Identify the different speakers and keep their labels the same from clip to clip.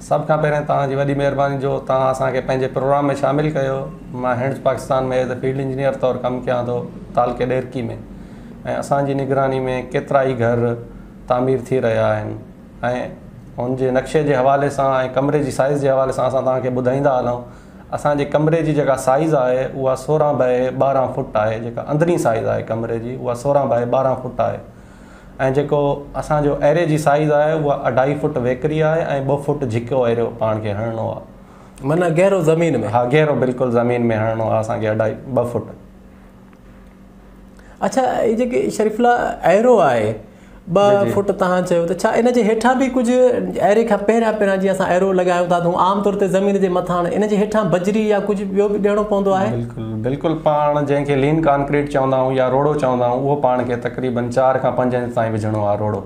Speaker 1: سڀ کان پهرين توهان جي وڏي مهرباني جو توهان اسان کي پنهنجي پروگرام ۾ شامل ڪيو. مان hands Pakistan ۾ as a field engineer طور ڪم ڪيان ٿو تعلقي ڏهرڪي ۾ ۽ اسان جي نگراني ۾ ڪيترائي گهر تعمير ٿي رهيا آهن ۽ ان جي نقشي جي حوالي سان ۽ ڪمري جي سائيز جي حوالي سان اسان توهان کي ٻڌائيندا هلون. اسان جي ڪمري جي جيڪا سائيز آهي اها 16 بائي 12 فوٽ آهي، جيڪا اندرين سائيز آهي ڪمري جي اها 16 بائي 12 فوٽ آهي ۽ جيڪو اسان جو ايري جي سائيز آهي اها اڍائي فوٽ ويڪري آهي ۽ 2 فوٽ جهڪو ايريو پاڻ کي هڻڻو آهي.
Speaker 2: معنيٰ گهرو زمين ۾؟
Speaker 1: ها گهرو بلڪل زمين ۾ هڻڻو آهي اسان کي اڍائي 2 فوٽ.
Speaker 2: اڇا هي جيڪي شريف الله ايرو آهي 2 فوٽ توهان چيو ته ڇا ان جي هيٺان به ڪجهه ايري کان پهريان پهريان جيئن اسان ايرو لڳايون ٿا ته عام طور تي زمين جي مٿان ان جي هيٺان بجري يا ڪجهه ٻيو به ڏيڻو پوندو آهي؟
Speaker 1: بلڪل بلڪل پاڻ جنهن کي لين ڪانڪريٽ چوندا آهيون يا روڙو چوندا آهيون اهو پاڻ کي تقريبن 4 کان 5 انچ تائين وجهڻو آهي روڙو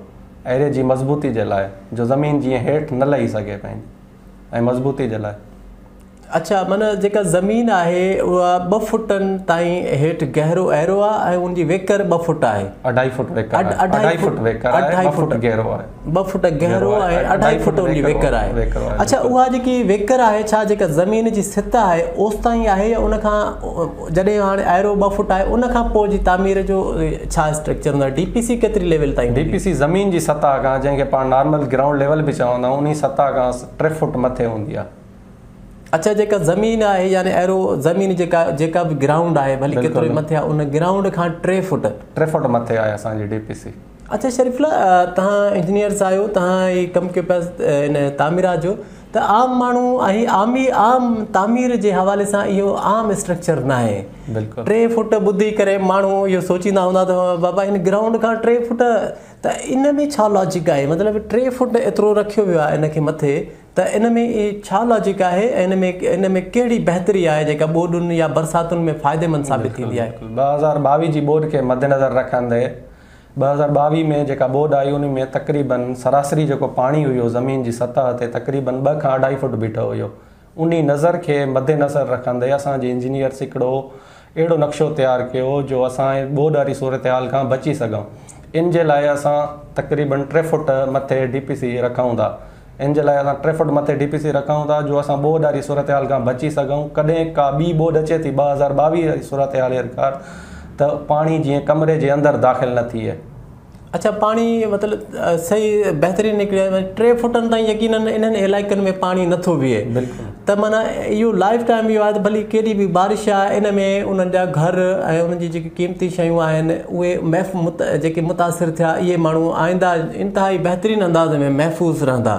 Speaker 1: ايري جي مضبوطي جي لاء جو زمين جيئن هيٺ نه لهي سگهي پنهنجي ۽ مضبوطي جي لاء.
Speaker 2: اڇا معنيٰ جيڪا زمين آهي اها 2 فوٽن تائين هيٺ گهرو ايرو آهي ۽ ان جي ويڪر 2 فوٽ آهي.
Speaker 1: اڍائي فوٽ ويڪر آهي. اڍائي فوٽ ويڪر آهي 2 فوٽ گهرو آهي.
Speaker 2: 2 فوٽ گهرو آهي اڍائي فوٽ ان جي ويڪر آهي. اڇا اها جيڪي ويڪر آهي ڇا جيڪا زمين جي سطح آهي اوستائين آهي يا ان کان جڏهن هاڻي ايرو 2 فوٽ آهي ان کان پوء جي تعمير جو ڇا اسٽرڪچر هوندو آهي ڊي پي سي ڪيتري ليول تائين
Speaker 1: ڊي پي سي زمين جي سطح کان جنهن کي پاڻ نارمل گرائونڊ ليول به چوندا آهيون انهي سطح کان 3 فوٽ مٿي هوندي آهي.
Speaker 2: اڇا جيڪا زمين آهي يعني ايرو زمين جيڪا جيڪا به گرائونڊ آهي ڀلي ڪيترو ئي مٿي آهي ان گرائونڊ کان 3 فوٽ.
Speaker 1: 3 فوٽ مٿي آهي اسان جي ڊي پي سي.
Speaker 2: اڇا شريف الله توهان انجنيئرس آهيو توهان هي ڪم ڪيو پيا ان تعميرات جو ته عام ماڻهو ۽ عامي عام تعمير جي حوالي سان اهو عام اسٽرڪچر ناهي
Speaker 1: بلڪل
Speaker 2: 3 فوٽ ٻڌي ڪري ماڻهو اهو سوچيندا هوندا ته بابا ان گرائونڊ کان 3 فوٽ ته ان ۾ ڇا لاجڪ آهي مطلب 3 فوٽ ايترو رکيو ويو آهي ان کي مٿي ته ان ۾ ڇا لاجڪ آهي ۽ ان ۾ ان ۾ ڪهڙي بهتري آهي جيڪا ٻوڏن يا برساتن ۾ فائديمند ثابت ٿيندي آهي؟
Speaker 1: بلڪل 2022 جي ٻوڏ کي مدنظر رکندي 2022 ۾ جيڪا ٻوڏ آئي ان ۾ تقريبن سراسري جيڪو پاڻي هيو زمين جي سطح تي تقريبن 2 کان اڍائي فوٽ بيٺو هيو انهي نظر کي مدنظر رکندي اسان جي انجنيئرس هڪڙو اهڙو نقشو تيار ڪيو جو اسان ٻوڏ واري صورتحال کان بچي سگهون ان جي لاء اسان تقريبن 3 فوٽ مٿي ڊي پي سي رکون ٿا ان جي لاء اسان 3 فوٽ مٿي ڊي پي سي رکون ٿا جو اسان ٻوڏ واري صورتحال کان بچي سگهون ڪڏهن ڪا ٻي ٻوڏ اچي ٿي 2022 واري صورتحال آخرڪار ته پاڻي جيئن ڪمري جي اندر داخل نه ٿئي.
Speaker 2: اڇا پاڻي مطلب صحيح بهترين نڪري 3 فوٽن تائين يقينن انهن علائقن ۾ پاڻي نٿو بيهي
Speaker 1: بلڪل
Speaker 2: ته معنيٰ اهو لائف ٽائيم اهو آهي ته ڀلي ڪيڏي به بارش آهي ان ۾ انهن جا گهر ۽ انهن جي جيڪي قيمتي شيون آهن اهي محف جيڪي متاثر ٿيا اهي ماڻهو آئنده انتهائي بهترين انداز ۾ محفوظ رهندا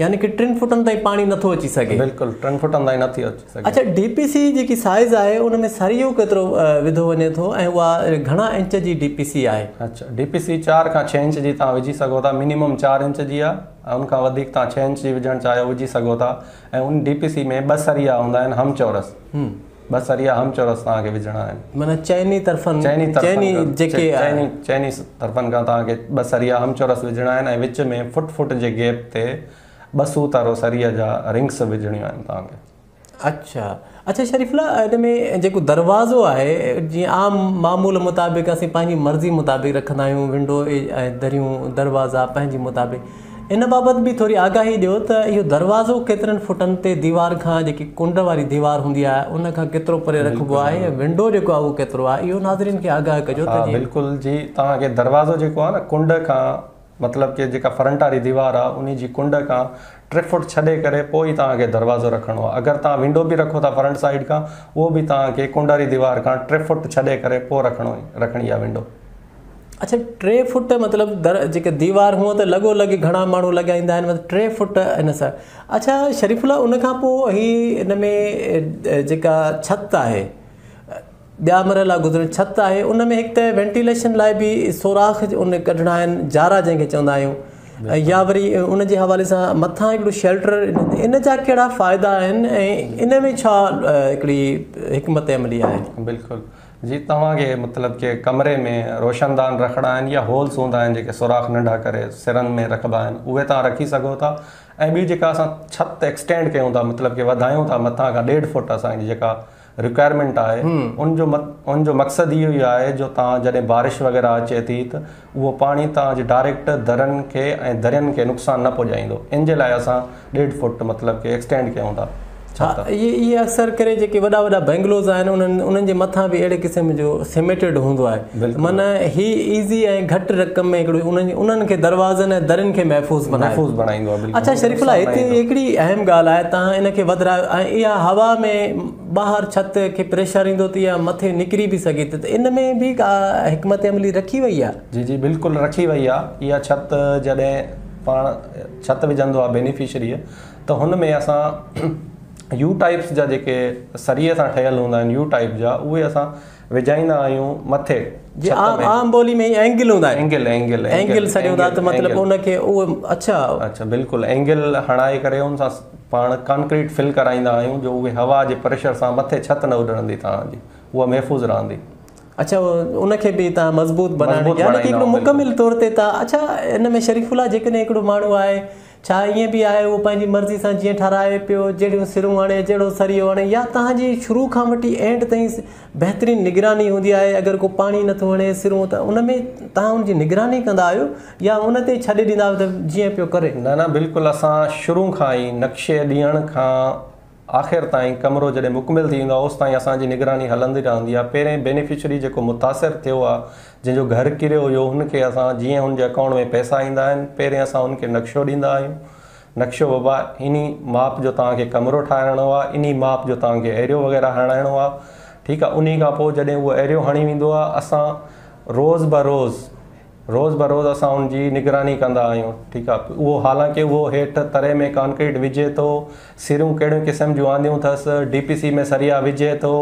Speaker 2: يعني ڪي 3 فوٽن تائين پاڻي نٿو اچي سگهي.
Speaker 1: بلڪل 3 فوٽن تائين نٿي اچي سگهي.
Speaker 2: اڇا ڊي پي سي جيڪي سائيز آهي ان ۾ سريو ڪيترو وڌو وڃي ٿو ۽ اها گهڻا انچ جي ڊي پي سي آهي؟
Speaker 1: اڇا ڊي پي سي 4 کان 6 انچ جي توهان وجهي سگهو ٿا منيمم 4 انچ جي آهي ۽ ان کان وڌيڪ توهان 6 انچ جي وجهڻ چاهيو وجهي سگهو ٿا ۽ ان ڊي پي سي ۾ 2 سريا هوندا آهن هم چورس 2 سريا هم چورس توهان کي وجهڻا آهن.
Speaker 2: معنيٰ چئني طرفن
Speaker 1: چئني طرفن جيڪي چئني چئني طرفن کان توهان کي 2 سريا هم چورس وجهڻا آهن ۽ وچ ۾ فٽ فٽ جي گيپ تي 2 سوت وارو سريي جا رنگس وجهڻيون آهن توهان کي.
Speaker 2: اڇا اڇا شريف الله ان ۾ جيڪو دروازو آهي جيئن عام معمول مطابق اسين پنهنجي مرضي مطابق رکندا آهيون ونڊو ۽ دريون دروازا پنهنجي مطابق ان بابت به ٿوري آگاهي ڏيو ته اهو دروازو ڪيترن فوٽن تي ديوار کان جيڪي ڪنڊ واري ديوار هوندي آهي ان کان ڪيترو پري رکبو آهي ۽ ونڊو جيڪو آهي اهو ڪيترو آهي اهو ناظرين کي آگاهه ڪجو
Speaker 1: ته جيئن. بلڪل جي توهان کي دروازو جيڪو آهي نه ڪنڊ کان مطلب ڪي جيڪا فرنٽ واري ديوار آهي انهي جي ڪنڊ کان 3 فوٽ ڇڏي ڪري پوء ئي توهان کي دروازو رکڻو آهي اگر توهان ونڊو به رکو ٿا فرنٽ سائيڊ کان اهو به توهان کي ڪنڊ واري ديوار کان 3 فوٽ ڇڏي ڪري پوء رکڻو رکڻي آهي ونڊو.
Speaker 2: اڇا 3 فوٽ مطلب در جيڪي ديوار هونء ته لڳو لڳ گهڻا ماڻهو لڳائيندا آهن مطلب 3 فوٽ ان سان اڇا شريف الله ان کان پوء هي ان ۾ جيڪا ڇت آهي ٻيا مرحلا گذرن ڇت آهي ان ۾ هڪ ته وينٽيليشن لاء به سوراخ ان ڪڍڻا آهن جارا جنهن کي چوندا آهيون يا وري ان جي حوالي سان مٿان هڪڙو شيلٽر ان جا ڪهڙا فائدا آهن ۽ ان ۾ ڇا هڪڙي حڪمت عملي آهي.
Speaker 1: بلڪل جي توهان کي مطلب ڪي ڪمري ۾ روشندان رکڻا آهن يا هولس هوندا آهن جيڪي سوراخ ننڍا ڪري سرن ۾ رکبا آهن اهي توهان رکي سگهو ٿا ۽ ٻي جيڪا اسان ڇت ايڪسٽينڊ ڪيون ٿا مطلب ڪي وڌايون ٿا مٿان کان ڏيڍ فوٽ اسان جي جيڪا رڪوائرمينٽ آهي ان جو ان جو مقصد اهو ئي آهي جو توهان جڏهن بارش وغيره اچي ٿي ته اهو پاڻي توهان جي ڊائريڪٽ درن کي ۽ درين کي نقصان نه پهچائيندو ان جي لاء اسان ڏيڍ فوٽ مطلب ڪي ايڪسٽينڊ ڪيون ٿا.
Speaker 2: ها اهي اهي اڪثر ڪري جيڪي وڏا وڏا بنگلوز آهن انهن انهن جي مٿان به اهڙي قسم جو سيمينٽيڊ هوندو آهي معنيٰ هي ايزي ۽ گهٽ رقم ۾ هڪڙو انهن انهن کي دروازن ۽ درين کي محفوظ بنائي
Speaker 1: محفوظ بڻائيندو آهي
Speaker 2: اڇا شريف الله هتي هڪڙي اهم ڳالهه آهي توهان ان کي وڌرايو ۽ اها هوا ۾ ٻاهر ڇت کي پريشر ايندو ته اها مٿي نڪري به سگهي ٿي ته ان ۾ به ڪا حڪمت عملي رکي وئي آهي؟
Speaker 1: جي جي بلڪل رکي وئي آهي اها ڇت جڏهن پاڻ ڇت وجهندو آهي بينيفشري ته هن ۾ اسان يو ٽائپس جا جيڪي سريي سان ٺهيل هوندا آهن يو ٽائپ جا اهي اسان وجهائيندا آهيون مٿي
Speaker 2: جي عام عام ٻولي ۾ اينگل هوندا
Speaker 1: آهن اينگل اينگل
Speaker 2: اينگل سڏيون ٿا ته مطلب ان کي اهو اڇا
Speaker 1: اڇا بلڪل اينگل هڻائي ڪري ان سان پاڻ ڪانڪريٽ فل ڪرائيندا آهيون جو اهي هوا جي پريشر سان مٿي ڇت نه اڏرندي توهان جي اها محفوظ رهندي.
Speaker 2: اڇا ان کي به توهان مضبوط بنائڻ يعني ڪي هڪڙو مڪمل طور تي توهان اڇا ان ۾ شريف الله جيڪڏهن هڪڙو ماڻهو آهي ڇا ائين به آهي اهو پنهنجي مرضي سان جيئن ٺهرائي پيو جهڙيون سرون هڻي جهڙو سريو هڻي يا توهان جي شروع کان وٺي اينڊ تائين بهترين نگراني هوندي آهي اگر ڪو پاڻي نٿو هڻي سرون ته ان ۾ توهان ان جي نگراني ڪندا آهيو يا ان تي ڇڏي ڏيندا آهيو ته جيئن پيو ڪري.
Speaker 1: نه نه بلڪل اسان شروع کان ئي نقشي ڏيڻ کان آخر تائين ڪمرو جڏهن مڪمل ٿي ويندو آهي اوستائين اسان جي نگراني هلندي رهندي آهي پهرين بينيفشري جيڪو متاثر ٿيو آهي جنهن جو گهر ڪريو هيو هن کي اسان جيئن هن جي اڪائونٽ ۾ پئسا ايندا آهن پهرين اسان هن کي نقشو ڏيندا آهيون نقشو بابا انهي ماپ جو توهان کي ڪمرو ٺاهرائڻو آهي انهي ماپ جو توهان کي ايريو وغيره هڻائڻو آهي ٺيڪ آهي انهي کان پوء جڏهن اهو ايريو هڻي ويندو آهي اسان روز بروز روز بروز اسان ان جي نگراني ڪندا آهيون ٺيڪ آ اهو حالانڪه اهو هيٺ تري ۾ ڪانڪريٽ وجهي ٿو سرون ڪهڙيون قسم جون آنديون اٿس ڊي پي سي ۾ سريا وجهي ٿو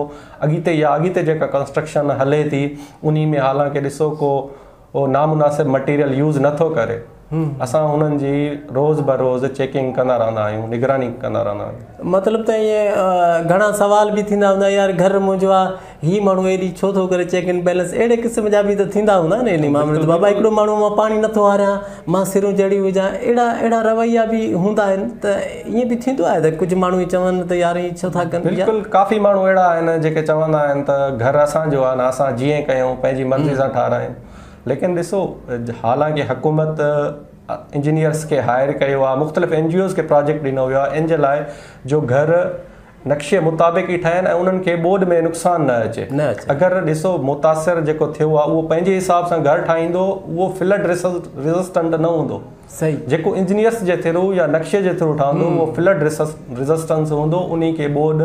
Speaker 1: اڳتي يا اڳتي جيڪا ڪنسٽرڪشن هلي ٿي انهي ۾ حالانڪه ڏسو ڪو نامناسب مٽيريل يوز نه ٿو ڪري اسان انهن جي روز بروز چيڪنگ ڪندا رهندا آهيون نگراني ڪندا رهندا آهيون.
Speaker 2: مطلب ته ائين گهڻا سوال به ٿيندا هوندا يار گهر منهنجو آ هي ماڻهو ايڏي ڇو ٿو ڪري چيڪ اينڊ بيلنس اهڙي قسم جا به ته ٿيندا هوندا نه انهي معاملي تي بابا هڪڙو ماڻهو مان پاڻي نٿو هاريان مان سرون جهڙيون وجهان اهڙا اهڙا رويا به هوندا آهن ته ائين به ٿيندو آهي ته ڪجهه ماڻهو چون ته يار هي ڇو ٿا ڪن
Speaker 1: بلڪل ڪافي ماڻهو اهڙا آهن جيڪي چوندا آهن ته گهر اسان جو آهي نه اسان جيئن ڪيون پنهنجي مرضي سان ٺارايون ليڪن ڏسو حالانڪه حڪومت انجنيئرس کي هائر ڪيو آهي مختلف اين جي اوز کي پراجيڪٽ ڏنو ويو آهي ان جي لاء جو گهر نقشي مطابق ئي ٺهن ۽ انهن کي ٻوڏ ۾ نقصان نه اچي اگر ڏسو متاثر جيڪو ٿيو آهي اهو پنهنجي حساب سان گهر ٺاهيندو اهو فلڊ ريزسٽنٽ نه هوندو جيڪو انجنيئرس جي ٿرو يا نقشي جي ٿرو ٺهندو اهو فلڊ ريزسٽنس هوندو انهي کي ٻوڏ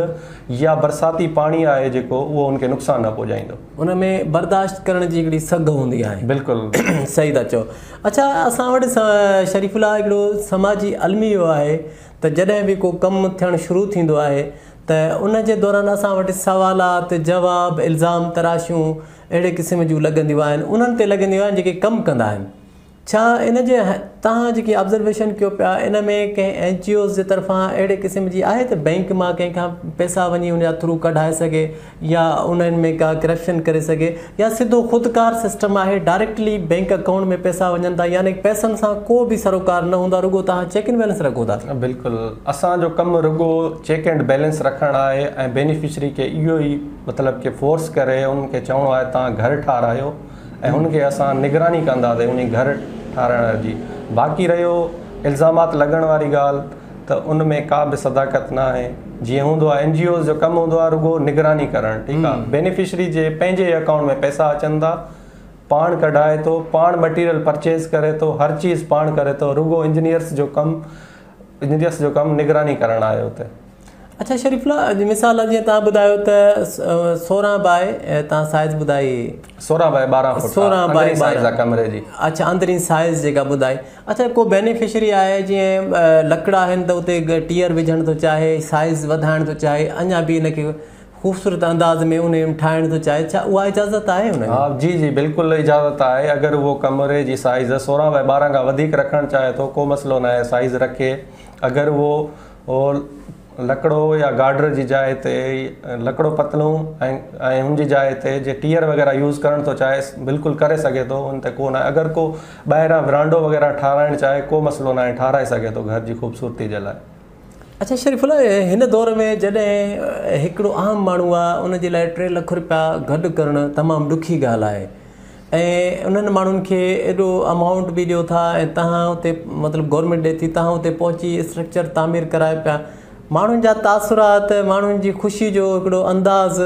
Speaker 1: يا برساتي پاڻي آهي جيڪو اهو ان کي نقصان نه پهچائيندو.
Speaker 2: ان ۾ برداشت ڪرڻ جي هڪڙي سگهه هوندي آهي.
Speaker 1: بلڪل.
Speaker 2: صحيح ٿا چئو. اڇا اسان وٽ شريف الله هڪڙو سماجي الميو آهي ته جڏهن به ڪو ڪم ٿيڻ شروع ٿيندو آهي ته ان جي دوران اسان وٽ سوالات جواب الزام تراشيون اهڙي قسم جون لڳنديون آهن انهن تي لڳنديون آهن جيڪي ڪم ڪندا آهن. ڇا ان جي توهان جيڪي آبزرويشن ڪيو پيا ان ۾ ڪنهن اين جي اوز جي طرفان اهڙي قسم جي آهي ته بئنڪ مان ڪنهن کان پئسا وڃي ان جا ٿرو ڪڍائي سگهي يا انهن ۾ ڪا ڪرپشن ڪري سگهي يا سڌو خودڪار سسٽم آهي ڊائريڪٽلي بئنڪ اڪائونٽ ۾ پئسا وڃن ٿا يعني پئسن سان ڪو به سروڪار نه هوندو آهي رڳو توهان چيڪ اينڊ بيلنس رکو ٿا.
Speaker 1: بلڪل اسان جو ڪم رڳو چيڪ اينڊ بيلنس رکڻ آهي ۽ بينيفشري کي اهو ئي مطلب ڪي فورس ڪري انهن کي چوڻو آهي توهان گهر ٺاراهيو ۽ هن کي اسان نگراني ڪنداسين انهي گهر ٺاراهڻ جي. باقي رهيو الزامات لڳڻ واري ڳالهه ته ان ۾ ڪا به صداقت نه آهي. جيئن هوندو آهي اين جي اوز جو ڪم هوندو آهي رڳو نگراني ڪرڻ ٺيڪ آهي بينيفشري جي پنهنجي اڪائونٽ ۾ پئسا اچن ٿا پاڻ ڪڍائي ٿو پاڻ مٽيريل پرچيز ڪري ٿو هر چيز پاڻ ڪري ٿو رڳو انجنيئرس جو ڪم انجنيئرس جو ڪم نگراني ڪرڻ آهي اتي.
Speaker 2: اڇا شريف الله مثال جيئن توهان ٻڌايو ته 16 باء توهان سائيز ٻڌائي.
Speaker 1: 16 باء 12 فوٽ
Speaker 2: 16 باء
Speaker 1: اندرين سائيز آ ڪمري جي.
Speaker 2: اڇا اندرين سائيز جيڪا ٻڌائي. اڇا ڪو بينيفشري آهي جيئن لڪڙا آهن ته اتي ٽيئر وجهڻ ٿو چاهي سائيز وڌائڻ ٿو چاهي اڃا به ان کي خوبصورت انداز ۾ ان ٺاهڻ ٿو چاهي ڇا اها اجازت آهي ان کي؟
Speaker 1: ها جي جي بلڪل اجازت آهي اگر اهو ڪمري جي سائيز 16 باء 12 کان وڌيڪ رکڻ چاهي ٿو ڪو مسئلو ناهي سائيز رکي اگر اهو لڪڙو يا گارڊر جي جاء تي لڪڙو پتلون ۽ ۽ ان جي جاء تي جي ٽيئر وغيره يوز ڪرڻ ٿو چاهي بلڪل ڪري سگهي ٿو ان تي ڪو ناهي اگر ڪو ٻاهران ورانڊو وغيره ٺاراهڻ چاهي ڪو مسئلو ناهي ٺاراهي سگهي ٿو گهر جي خوبصورتي جي لاء.
Speaker 2: اڇا شريف الله هن دور ۾ جڏهن هڪڙو عام ماڻهو آ ان جي لاء ٽي لک رپيا گڏ ڪرڻ تمام ڏکي ڳالهه آهي ۽ انهن ماڻهن کي ايڏو امائونٽ به ڏيو ٿا ۽ توهان اتي مطلب گورنمينٽ ڏي ٿي توهان اتي پهچي اسٽرڪچر تعمير ڪرايو پيا ماڻهن جا تاثرات ماڻهن جي خوشي جو هڪڙو انداز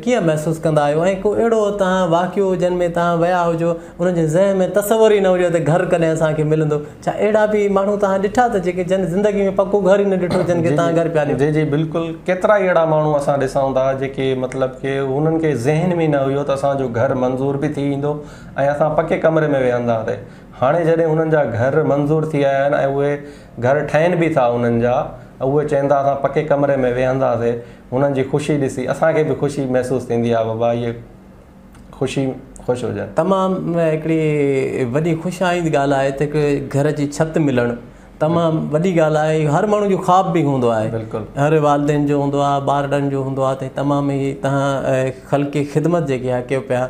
Speaker 2: ڪيئن محسوس ڪندا آهيو ۽ ڪو اهڙو توهان واقعو جنهن ۾ توهان ويا هجو انهن جي ذهن ۾ تصور ئي نه هجي ته گهر ڪڏهن اسان کي ملندو ڇا اهڙا به ماڻهو توهان ڏٺا ته جيڪي جن زندگي ۾ پڪو گهر ئي نه ڏٺو جن کي توهان گهر پيا ڏيو.
Speaker 1: جي جي بلڪل ڪيترا ئي اهڙا ماڻهو اسان ڏسون ٿا جيڪي مطلب ڪي انهن کي ذهن ۾ نه هيو ته اسان جو گهر منظور به ٿي ويندو ۽ اسان پڪي ڪمري ۾ ويهنداسين هاڻي جڏهن انهن جا گهر منظور ٿي آيا آهن ۽ اهي گهر ٺهن به ٿا انهن جا اهي چون ٿا اسان پڪي ڪمري ۾ ويهنداسين انهن جي خوشي ڏسي اسان کي به خوشي محسوس ٿيندي آهي بابا اهي خوشي خوش هجن.
Speaker 2: تمام هڪڙي وڏي خوش آئند ڳالهه آهي ته هڪ گهر جي ڇت ملڻ تمام وڏي ڳالهه آهي هر ماڻهو جو خواب به هوندو آهي
Speaker 1: بلڪل
Speaker 2: هر والدين جو هوندو آهي ٻارڙن جو هوندو آهي ته تمام هي توهان خلقي خدمت جيڪي آهي ڪيو پيا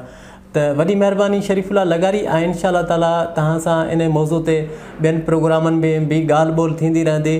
Speaker 2: ته وڏي مهرباني شريف الله لغاري ۽ انشاء الله تعالي توهان سان ان موضوع تي ٻين پروگرامن ۾ به ڳالهه ٻولهه ٿيندي رهندي.